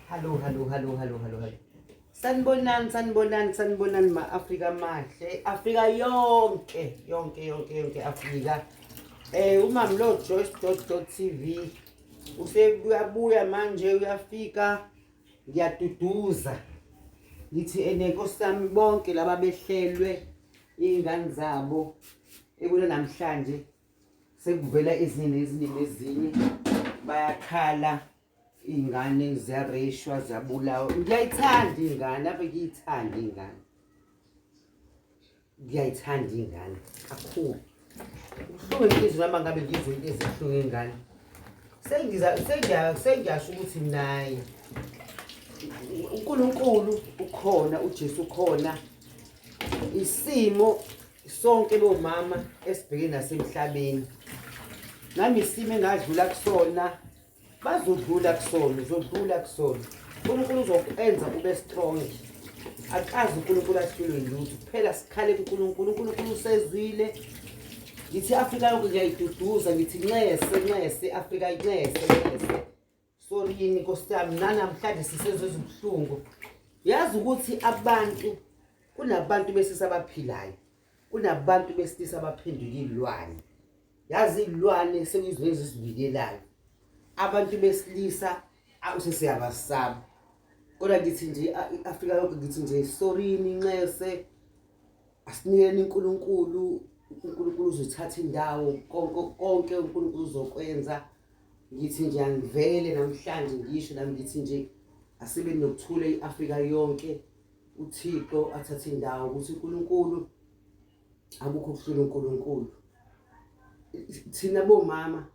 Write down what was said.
Hallo, hallo, hallo, hallo, hallo, hallo. Sanibonani, sanibonani, sanibonani ma-Afrika amahle. Afrika yonke, yonke, yonke, yonke Afrika. Umam lo Joyce dot dot TV usebuyabuya manje uyafika ngiyaduduza. Ngithi ene Nkosi yami bonke laba behlelwe iy'ngane zabo ekule namhlanje sekuvela ezinye nezinye nezinye bayakhala iy'ngane ziyareshwa ziyabulawa ngiyayithanda iy'ngane ave ngiyithanda iy'ngane ngiyayithanda iy'ngane kakhulu ubuhlungu enhliziyweni noma ngabe ngizwe into ezibuhlungu iy'ngane sengiyasho ukuthi naye uNkulunkulu ukhona uJesu ukhona isimo sonke bomama esibheke nasemhlabeni nami isimo engadlula kusona bazodlula kusona uzodlula kusona uNkulunkulu uzokwenza ube strong akazi uNkulunkulu ahlulwe lutho kuphela sikhale kuNkulunkulu uNkulunkulu usezwile ngithi Afrika yonke ngiyayiduduza ngithi nxese nxese Afrika inxese nxese sorry yini nkosi yami nanamhlanje sisezwe ezibuhlungu yazi ukuthi abantu kunabantu besilisa abaphilayo kunabantu besilisa abaphenduka iy'lwane yazi iy'lwane sekuyizwe ezizivikelayo abantu besilisa sesiyabasaba kodwa ngithi nje i-afrika yonke ngithi nje sorini nxese Asinikeni uNkulunkulu, uNkulunkulu uzothatha indawo konke konke uNkulunkulu uzokwenza. Ngithi nje angivele namhlanje ngisho nami ngithi nje asibe nokuthula i-Afrika yonke uThixo athathe indawo ukuthi uNkulunkulu akukho kuhlula uNkulunkulu. Thina bomama